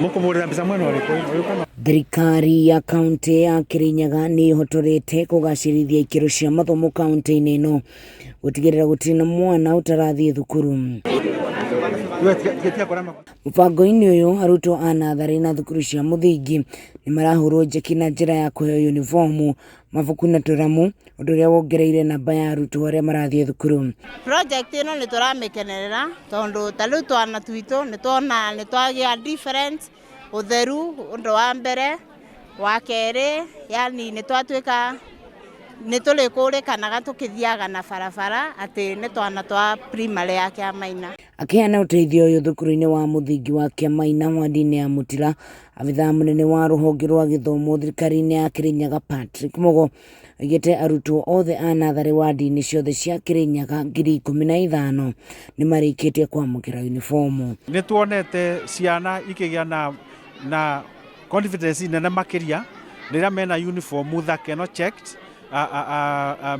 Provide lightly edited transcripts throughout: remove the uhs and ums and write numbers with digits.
Mũkũmũrĩra mbica mwena ũrĩkũ? Ũyũ kana Thirikari ya kaunti ya Kirinyaga nĩ ĩhotorete kũgacĩrithia ikĩro cia mathomo kaunti-inĩ ĩno gũtigĩrĩra gũtirĩ na mwana ũtarathiĩ thukuru. Mũbango-inĩ ũyũ arutwo a natharĩ na thukuru cia mũthingi nĩ marahũrwo njeki na njĩra ya kũheo unibomu, mabuku na tũramu, ũndũ ũrĩa wongereire namba ya arutwo arĩa marathiĩ thukuru. Project ĩno nĩ tũramĩkenerera tondũ ta rĩu twana twitũ nĩ tuona nĩ twagĩa difference, ũtheru ũndũ wa mbere, wa kerĩ yani nĩ twatuĩka nĩ tũrĩkũrĩkanaga tũkĩthiaga na barabara atĩ nĩ twana twa primary ya Kĩamaina. Akĩheana ũteithio ũyũ thukuru-inĩ wa mũthingi wa Kĩamaina wadi-inĩ ya Mũtira, abithaa mũnene wa rũhonge rwa gĩthomo thirikari-inĩ ya Kĩrĩnyaga Patrick Mugo oigĩte arutwo othe a natharĩ wadi-inĩ ciothe cia Kĩrĩnyaga 15,000 nĩ marĩkĩtie kwamũkĩra unibomu. Nĩ tuonete ciana ikĩgĩa na confidence nene makĩria rĩrĩa mena uniform thaka ĩno checked,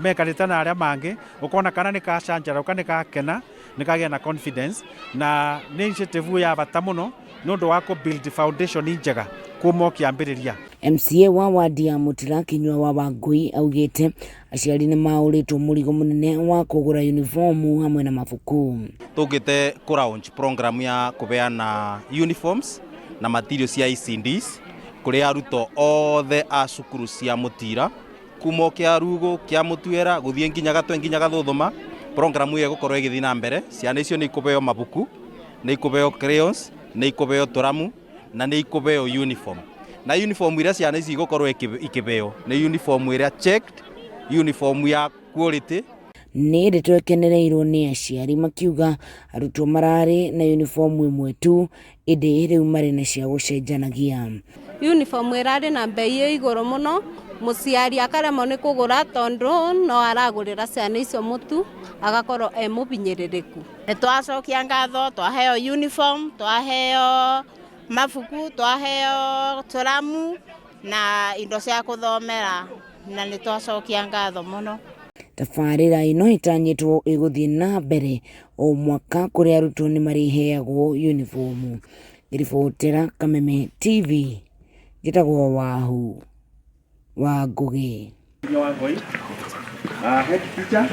mekarĩte na arĩa mangĩ, ũkona kana nĩ kacanjaraũka, nĩ kakena, nĩ kagĩa na confidence, na nĩ initiative ya bata mũno nĩ ũndũ wa kũ build foundation njega kuma o kĩambĩrĩria. MCA wa wadi ya Mũtira Kinyua wa Wangũi augĩte aciari nĩ maũrĩtwo mũrigo mũnene wa kũgũra unibomu hamwe na mabuku. Tũkĩte kũ launch program ya kũbeana uniforms na material cia ECDs kũrĩ arutwo othe a cukuru cia Mũtira kuma o kĩa Rugu, kĩa Mũtuera gũthiĩ nginya Gatwe nginya Gathũthũma. Program ĩyo ĩgũkorwo ĩgĩthiĩ na mbere. Ciana icio nĩ ikũbeo mabuku, nĩ ikũbeo crayons, nĩ ikũbeo tũramu na nĩ ikũbeo uniform. Na uniform iria ciana ici igũkorwo ikĩbeo nĩ uniform ĩrĩa checked, uniform ya quality. Nĩ ndeto ĩkenereirwo nĩ aciari makiuga arutwo mararĩ na unibomu ĩmwe tu ĩndĩ rĩu marĩ na cia gũcenjanagia. Uniform ĩrarĩ na mbei ĩ igũrũ mũno, mũciari akaremwo nĩ kũgũra tondũ no aragũrĩra ciana icio mũtu agakorwo e mũbinyĩrĩrĩku. Nĩ twacokia ngatho, twaheo uniform, twaheo mabuku, twaheo tũramu na indo cia kũthomera, na nĩ twacokia ngatho mũno. Tabarĩra ĩno ĩtanyĩtwo ĩgũthiĩ na mbere o mwaka kũrĩa arutwo nĩ marĩheagwo unibomu. Ngĩribotera Kameme TV, njĩtagwo Wahu wa Ngũgĩ. Wangũi, head teacher.